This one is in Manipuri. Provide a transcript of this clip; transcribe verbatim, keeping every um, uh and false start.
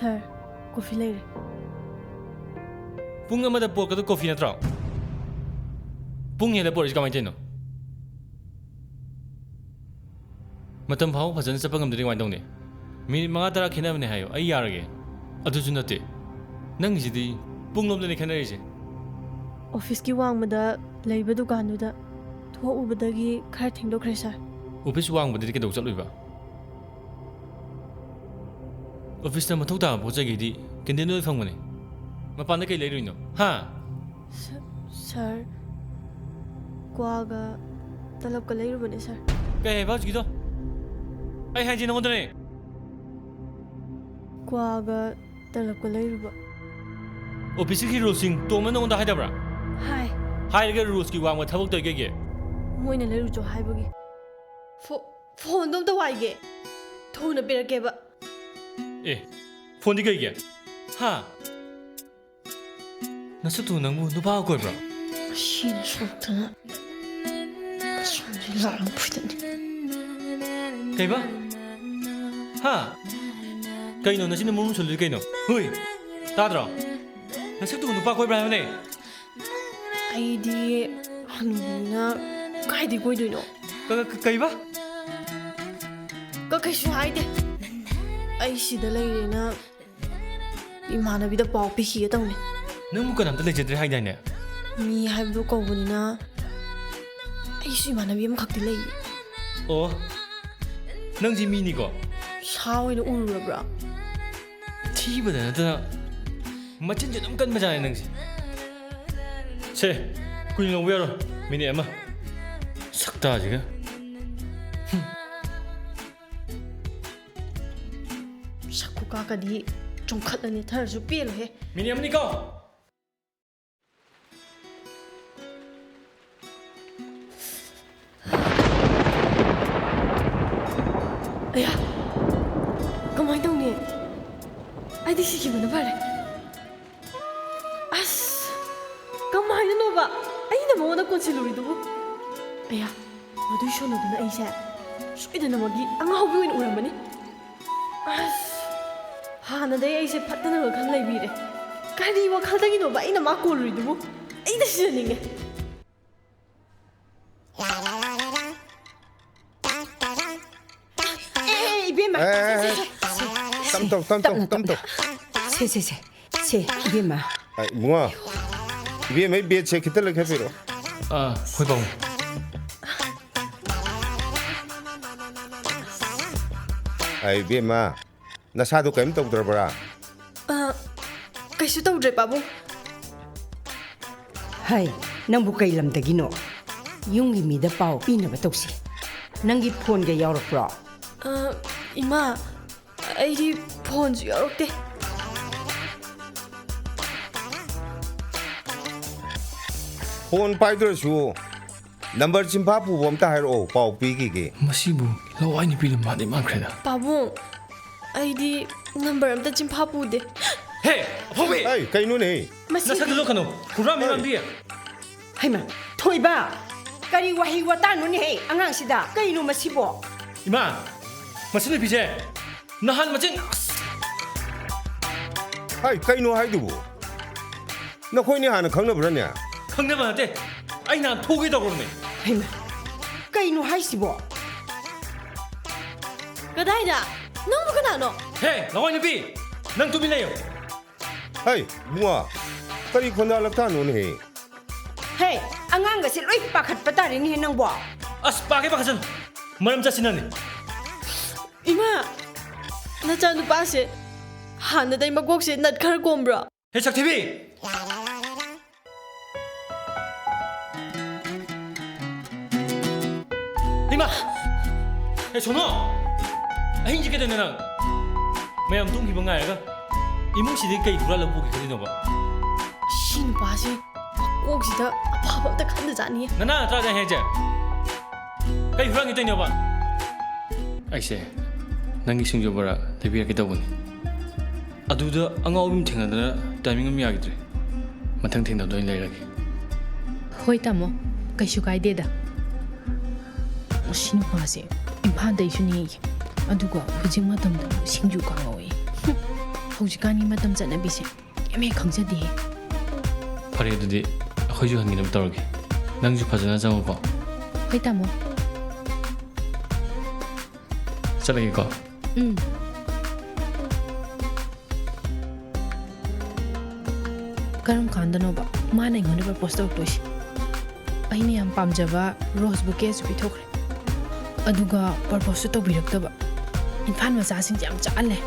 ꯁꯥꯔ, ꯀꯣꯐꯤ ꯂꯩꯔꯦ꯫ ꯄꯨꯡ ꯑꯃꯗ ꯄꯣꯔꯛꯀꯗꯕ ꯀꯣꯐꯤ ꯅꯠꯇ꯭ꯔꯣ? ꯄꯨꯡ ꯍꯦꯜꯂ ꯄꯣꯔꯛꯏꯁꯤ ꯀꯃꯥꯏꯅ ꯇꯧꯔꯤꯅꯣ? ꯃꯇꯝ ꯐꯥꯎꯕ ꯐꯖꯅ ꯆꯠꯄ ꯉꯝꯗ꯭ꯔꯗꯤ ꯀꯃꯥꯏꯅ ꯇꯧꯅꯤ? ꯃꯤꯅꯤꯠ ꯃꯉꯥ ꯇꯔꯥ ꯈꯦꯠꯅꯕꯅꯦ ꯍꯥꯏꯌꯣ, ꯑꯩ ꯌꯥꯔꯒꯦ꯫ ꯑꯗꯨꯁꯨ ꯅꯠꯇꯦ, ꯅꯪꯒꯤꯁꯤꯗꯤ ꯄꯨꯡꯂꯣꯝꯗꯅꯦ ꯈꯦꯠꯅꯔꯤꯁꯦ꯫ ꯑꯣꯐꯤꯁꯀꯤ ꯋꯥꯡꯃꯗ ꯂꯩꯕ ꯗꯨꯀꯥꯟꯗꯨꯗ ꯊꯣꯛꯎꯕꯗꯒꯤ ꯈꯔ ꯊꯦꯡꯗꯣꯛꯈ꯭ꯔꯦ, ꯁꯥꯔ꯫ ꯑꯣꯐꯤꯁ ꯋꯥꯡꯃꯗꯗꯤ ꯀꯩꯗꯧ ꯆꯠꯂꯨꯏꯕ? ꯑꯣꯐꯤꯁꯇ ꯃꯊꯧ ꯇꯥꯕ ꯄꯣꯠ ꯆꯩꯒꯤꯗꯤ ꯀꯦꯟꯇꯤꯟꯗ ꯂꯣꯏ ꯐꯪꯕꯅꯦ꯫ ꯃꯄꯥꯟꯗ ꯀꯩ ꯂꯩꯔꯨꯏꯅꯣ? ꯍꯥ? ꯁ-, ꯁꯥꯔ, ꯀ꯭ꯋꯥꯒ ꯇꯂꯞꯀ ꯂꯩꯔꯨꯕꯅꯦ, ꯁꯥꯔ꯫ ꯀꯩ ꯍꯥꯏꯕ ꯍꯧꯖꯤꯛꯀꯤꯗꯣ? ꯑꯩ ꯍꯥꯏꯁꯦ ꯅꯉꯣꯟꯗꯅꯦ꯫ ꯀ꯭ꯋꯥꯒ ꯇꯂꯞꯀ ꯂꯩꯔꯨꯕ꯫ ꯑꯣꯐꯤꯁꯀꯤ ꯔꯨꯜꯁꯤꯡ ꯇꯣꯝꯅ ꯅꯉꯣꯟꯗ ꯍꯥꯏꯗꯕ꯭ꯔꯥ? ꯍꯥꯏ꯫ ꯍꯥꯏꯔꯒ ꯔꯨꯜꯁꯀꯤ ꯋꯥꯡꯃ ꯊꯕꯛ ꯇꯧꯔꯤ ꯀꯩꯒꯤ? ꯃꯣꯏꯅ ꯂꯩꯔꯨꯆꯣ ꯍꯥꯏꯕꯒꯤ꯫ ꯐꯣ-, ꯐꯣꯟꯗꯣ ꯑꯝꯇ ꯋꯥꯏꯒꯦ꯫ ꯊꯨꯅ ꯄꯤꯔꯛꯀꯦꯕ꯫ ꯑꯦ, ꯐꯣꯟꯗꯤ ꯀꯩꯒꯤ? ꯍꯥ? ꯅꯁꯛꯇꯨ ꯅꯪꯕꯨ ꯅꯨꯄꯥ ꯀꯣꯏꯕ꯭ꯔꯣ? ꯁꯤꯅ ꯁꯣꯛꯇꯅ ꯑꯁꯣꯝꯗꯤ ꯂꯥꯛꯂꯝ ꯐꯨꯏꯗꯅꯤ꯫ ꯀꯩꯕ? ꯍꯥ? ꯀꯩꯅꯣ ꯅꯆꯤꯟꯗ ꯃꯔꯨꯝ ꯁꯣꯜꯂꯤ ꯀꯩꯅꯣ? ꯍꯨꯏ! ꯇꯥꯗ꯭ꯔꯣ? ꯅꯁꯛꯇꯨ ꯅꯨꯄꯥ ꯀꯣꯏꯕ꯭ꯔꯥ ꯍꯥꯏꯕꯅꯦ? ꯑꯩꯗꯤ ꯍꯅꯨꯕꯤꯅ ꯀꯥꯏꯗꯩ ꯀꯣꯏꯗꯣꯏꯅꯣ? ꯀ-, ꯀ-, ꯀꯩꯕ? ꯀ-, ꯀꯩꯁꯨ ꯍꯥꯏꯗꯦ꯫ ꯑꯩ ꯁꯤꯗ ꯂꯩꯔꯦꯅ ꯏꯃꯥꯟꯅꯕꯤꯗ ꯄꯥꯎ ꯄꯤꯈꯤꯒꯦ ꯇꯧꯅꯦ꯫ ꯅꯪꯕꯨ ꯀꯅꯥꯝꯇ ꯂꯩꯖꯗ꯭ꯔꯦ ꯍꯥꯏꯗꯥꯏꯅꯦ? ꯃꯤ ꯍꯥꯏꯕꯗꯨ ꯀꯧꯕꯅꯤꯅ ꯑꯩꯁꯨ ꯏꯃꯥꯟꯅꯕꯤ ꯑꯃꯈꯛꯇꯤ ꯂꯩꯌꯦ꯫ ꯑꯣ, ꯅꯪꯁꯤ ꯃꯤꯅꯤꯀꯣ? ꯁꯥ ꯑꯣꯏꯅ ꯎꯔꯨꯔꯕ꯭ꯔꯥ? ꯊꯤꯕꯗ ꯅꯠꯇꯅ ꯃꯆꯤꯟꯁꯨ ꯑꯗꯨꯝ ꯀꯟꯕꯖꯥꯠꯅꯦ ꯅꯪꯁꯦ꯫ ꯁꯦ, ꯀꯨꯏꯅ ꯂꯧꯕ ꯌꯥꯔꯣꯏ, ꯃꯤꯅꯤꯠ ꯑꯃ꯫ ꯁꯛꯇꯥꯁꯤꯒ꯫ ꯁꯛ ꯈꯨꯀꯥꯛꯀꯗꯤ ꯆꯣꯡꯈꯠꯂꯅꯤ, ꯊꯔꯁꯨ ꯄꯦꯜꯂꯣꯍꯦ꯫ ꯃꯤꯅꯤꯠ ꯑꯃꯅꯤꯀꯣ꯫ ꯑꯌꯥ! ꯀꯃꯥꯏ ꯇꯧꯅꯤ? ꯑꯩꯗꯤ ꯁꯤꯈꯤꯕꯅ ꯐꯔꯦ꯫ ꯑꯁ! ꯀꯃꯥꯏꯅꯅꯣꯕ? ꯑꯩꯅ ꯃꯉꯣꯟꯗ ꯀꯣꯟꯁꯤꯜꯂꯨꯔꯤꯗꯨꯕꯨ? ꯑꯌꯥ! ꯃꯗꯨꯏ ꯁꯣꯅꯣꯗꯨꯅ ꯑꯩꯁꯦ ꯁꯣꯏꯗꯅꯃꯛꯀꯤ ꯑꯉꯥꯎꯕꯤ ꯑꯣꯏꯅ ꯎꯔꯝꯃꯅꯤ꯫ ꯑꯁ! ꯍꯥꯟꯅꯗꯩ ꯑꯩꯁꯦ ꯐꯠꯇꯅꯕ ꯈꯟ ꯂꯩꯕꯤꯔꯦ꯫ ꯀꯔꯤ ꯋꯥꯈꯜꯗꯒꯤꯅꯣꯕ ꯑꯩꯅ ꯃꯥ ꯀꯣꯜꯂꯨꯔꯤꯗꯨꯕꯨ? ꯑꯩ ꯁꯤꯖꯅꯤꯡꯉꯦ꯫ ꯑꯦ, ꯏꯕꯦꯝꯃ, ꯑꯦ, ꯁꯦ, ꯁꯦ, ꯁꯦ, ꯁꯦ꯫ ꯇꯞ ꯇꯧ, ꯇꯞ ꯇꯧ, ꯇꯞꯅ, ꯇꯞ ꯇꯧ꯫ ꯇꯞꯅ꯫ ꯁꯦ, ꯁꯦ, ꯁꯦ, ꯁꯦ, ꯏꯕꯦꯝꯃ꯫ ꯑꯩ, ꯏꯕꯨꯡꯉꯣ, ꯏꯕꯦꯝꯃ, ꯑꯩ ꯕꯦꯠꯁꯦ ꯈꯤꯇ ꯂꯩꯈꯠꯄꯤꯔꯣ꯫ ꯑꯥ, ꯍꯣꯏ, ꯄꯥꯕꯨꯡ꯫ ꯑꯩ, ꯏꯕꯦꯝꯃ, ꯅꯁꯥꯗꯣ ꯀꯔꯤꯝ ꯇꯧꯗ꯭ꯔꯕ꯭ꯔꯥ? ꯑ, ꯀꯩꯁꯨ ꯇꯧꯗ꯭ꯔꯦ, ꯄꯥꯕꯨꯡ꯫ ꯍꯩ, ꯅꯪꯕꯨ ꯀꯩ ꯂꯝꯗꯒꯤꯅꯣ? ꯌꯨꯝꯒꯤ ꯃꯤꯗ ꯄꯥꯎ ꯄꯤꯅꯕ ꯇꯧꯁꯤ꯫ ꯅꯪꯒꯤ ꯐꯣꯟꯒ ꯌꯥꯎꯔꯛꯄ꯭ꯔꯣ? ꯑ, ꯏꯃꯥ, ꯑꯩꯗꯤ ꯐꯣꯟꯁꯨ ꯌꯥꯎꯔꯛꯇꯦ꯫ ꯐꯣꯟ ꯄꯥꯏꯗ꯭ꯔꯁꯨ ꯅꯝꯕꯔ ꯆꯤꯟꯐꯥ ꯄꯨꯕ ꯑꯝꯇ ꯍꯥꯏꯔꯛꯑꯣ, ꯄꯥꯎ ꯄꯤꯈꯤꯒꯦ꯫ ꯃꯁꯤꯕꯨ ꯂꯋꯥꯏ ꯅꯨꯄꯤꯅ ꯃꯥꯟꯗꯤ ꯃꯥꯟꯈ꯭ꯔꯦꯗ꯫ ꯄꯥꯕꯨꯡ, ꯑꯩꯗꯤ ꯅꯝꯕꯔ ꯑꯝꯇ ꯆꯤꯟꯐꯥ ꯄꯨꯗꯦ꯫ ꯍꯦ, ꯑꯐꯥꯎꯕꯤ! ꯑꯩ, ꯀꯩꯅꯣꯅꯦ? ꯃꯁꯤ ꯅꯁꯛꯇꯨ ꯂꯣꯛꯀꯅꯨ, ꯍꯨꯔꯥꯟꯕꯤ ꯍꯣꯏ꯫ ꯃꯥꯟꯕꯤ! ꯍꯩꯃ, ꯊꯣꯏꯕ! ꯀꯔꯤ ꯋꯥꯍꯩ ꯋꯥꯇꯥꯅꯣꯅꯦꯍꯦ ꯑꯉꯥꯡꯁꯤꯗ? ꯀꯩꯅꯣ ꯃꯁꯤꯕꯣ? ꯏꯃꯥ, ꯃꯁꯤ ꯅꯨꯄꯤꯁꯦ ꯅꯍꯥꯟ ꯃꯆꯤꯟ ꯑꯁ! ꯍꯥꯏ, ꯀꯩꯅꯣ ꯍꯥꯏꯗꯨꯕꯨ? ꯅꯈꯣꯏꯅꯤ ꯍꯥꯟꯅ ꯈꯪꯅꯕ꯭ꯔꯅꯦ? ꯈꯪꯅꯕ ꯅꯠꯇꯦ, ꯑꯩ ꯅꯍꯥꯟ ꯐꯨꯒꯦ ꯇꯧꯔꯝꯅꯦ꯫ ꯍꯩꯃ, ꯀꯩꯅꯣ ꯍꯥꯏꯁꯤꯕꯣ? ꯀꯗꯥꯏꯗ? ꯅꯪꯕꯨ ꯀꯅꯥꯅꯣ? ꯍꯦ, ꯂꯋꯥꯏ ꯅꯨꯄꯤ! ꯅꯪ ꯇꯨꯃꯤꯟ ꯂꯩꯌꯨ! ꯍꯩ, ꯏꯕꯨꯡꯉꯣ, ꯀꯔꯤ ꯈꯣꯟꯗꯥ ꯂꯛꯇꯥꯅꯣꯅꯦꯍꯦ? ꯍꯦ, ꯑꯉꯥꯡꯒꯁꯦ ꯂꯣꯏ ꯄꯥꯈꯠꯄ ꯇꯥꯔꯦꯅꯦꯍꯦ ꯅꯪꯕꯣ꯫ ꯑꯁ, ꯄꯥꯒꯦ ꯄꯥꯈꯠꯁꯅꯨ꯫ ꯃꯔꯝ ꯆꯠꯁꯤ ꯅꯪꯅꯤ꯫ ꯏꯃꯥ, ꯅꯆꯥꯅꯨꯄꯥꯁꯦ ꯍꯥꯟꯅꯗꯩ ꯃꯀꯣꯛꯁꯦ ꯅꯠ ꯈꯔ ꯀꯣꯝꯕ꯭ꯔꯣ? ꯍꯦ, ꯁꯛꯊꯤꯕꯤ! ꯏꯃꯥ! ꯑꯦ, ꯁꯣꯅꯣ! ꯑꯍꯤꯡꯁꯤ ꯀꯩꯗꯧꯅꯣ ꯅꯪ? ꯃꯌꯥꯝ ꯇꯨꯝꯈꯤꯕ ꯉꯥꯏꯔꯒ ꯏꯃꯨꯡꯁꯤꯗꯤ ꯀꯩ ꯍꯨꯔꯥꯜꯂꯒ ꯄꯨꯒꯦ ꯈꯜꯂꯤꯅꯣꯕ? ꯁꯤ ꯅꯨꯄꯥꯁꯤ ꯃꯀꯣꯛꯁꯤꯗ ꯑꯐꯕ ꯑꯝꯇ ꯈꯟꯗꯖꯥꯠꯅꯤꯌꯦ꯫ ꯅꯅꯥ ꯅꯠꯇ꯭ꯔꯥ ꯑꯩ ꯍꯥꯏꯁꯦ? ꯀꯩ ꯍꯨꯔꯥꯟꯈꯤꯗꯣꯏꯅꯣꯕ? ꯑꯩꯁꯦ ꯅꯪꯒꯤ ꯁꯤꯡꯖꯨ ꯕꯣꯔꯥ ꯂꯩꯕꯤꯔꯛꯀꯦ ꯇꯧꯕꯅꯤ꯫ ꯑꯗꯨꯗ ꯑꯉꯥꯎꯕꯤ ꯑꯃ ꯊꯦꯡꯅꯗꯅ ꯇꯥꯏꯃꯤꯡ ꯑꯃ ꯌꯥꯈꯤꯗ꯭ꯔꯦ꯫ ꯃꯊꯪ ꯊꯦꯡꯅꯕꯗ ꯑꯣꯏꯅ ꯂꯩꯔꯒꯦ꯫ ꯍꯣꯏ ꯇꯥꯃꯣ, ꯀꯩꯁꯨ ꯀꯥꯏꯗꯦꯗ꯫ ꯃꯁꯤ ꯅꯨꯄꯥꯁꯦ ꯏꯝꯐꯥꯜꯗꯩꯁꯨꯅꯦꯌꯦ, ꯑꯗꯨꯒ ꯍꯧꯖꯤꯛ ꯃꯇꯝꯗ ꯁꯤꯡꯖꯨ ꯀꯥꯡꯉꯧꯋꯦ꯫ ꯍꯧꯖꯤꯛꯀꯥꯟꯒꯤ ꯃꯇꯝ ꯆꯠꯅꯕꯤꯁꯦ ꯀꯩꯝ ꯍꯦꯛ ꯈꯪꯖꯗꯦꯍꯦ꯫ ꯐꯔꯦ, ꯑꯗꯨꯗꯤ ꯑꯩꯈꯣꯏꯁꯨ ꯍꯟꯈꯤꯅꯕ ꯇꯧꯔꯒꯦ꯫ ꯅꯪꯁꯨ ꯐꯖꯅ ꯆꯪꯉꯨꯀꯣ꯫ ꯍꯣꯏ ꯇꯥꯃꯣ꯫ ꯆꯠꯂꯒꯦꯀꯣ꯫ ꯎꯝ꯫ ꯀꯔꯝ ꯀꯥꯟꯗꯅꯣꯕ ꯃꯥꯅ ꯑꯩꯉꯣꯟꯗ ꯄ꯭ꯔꯄꯣꯁ ꯇꯧꯔꯛꯇꯣꯏꯁꯦ? ꯑꯩꯅ ꯌꯥꯝ ꯄꯥꯝꯖꯕ ꯔꯣꯁ ꯕꯨꯀꯦꯁꯨ ꯄꯤꯊꯣꯛꯈ꯭ꯔꯦ, ꯑꯗꯨꯒ ꯄ꯭ꯔꯄꯣꯁꯁꯨ ꯇꯧꯕꯤꯔꯛꯇꯕ꯫ ꯏꯝꯐꯥꯜ ꯃꯆꯥꯁꯤꯡꯁꯦ ꯌꯥꯝ ꯆꯥꯛꯍꯜꯂꯦ꯫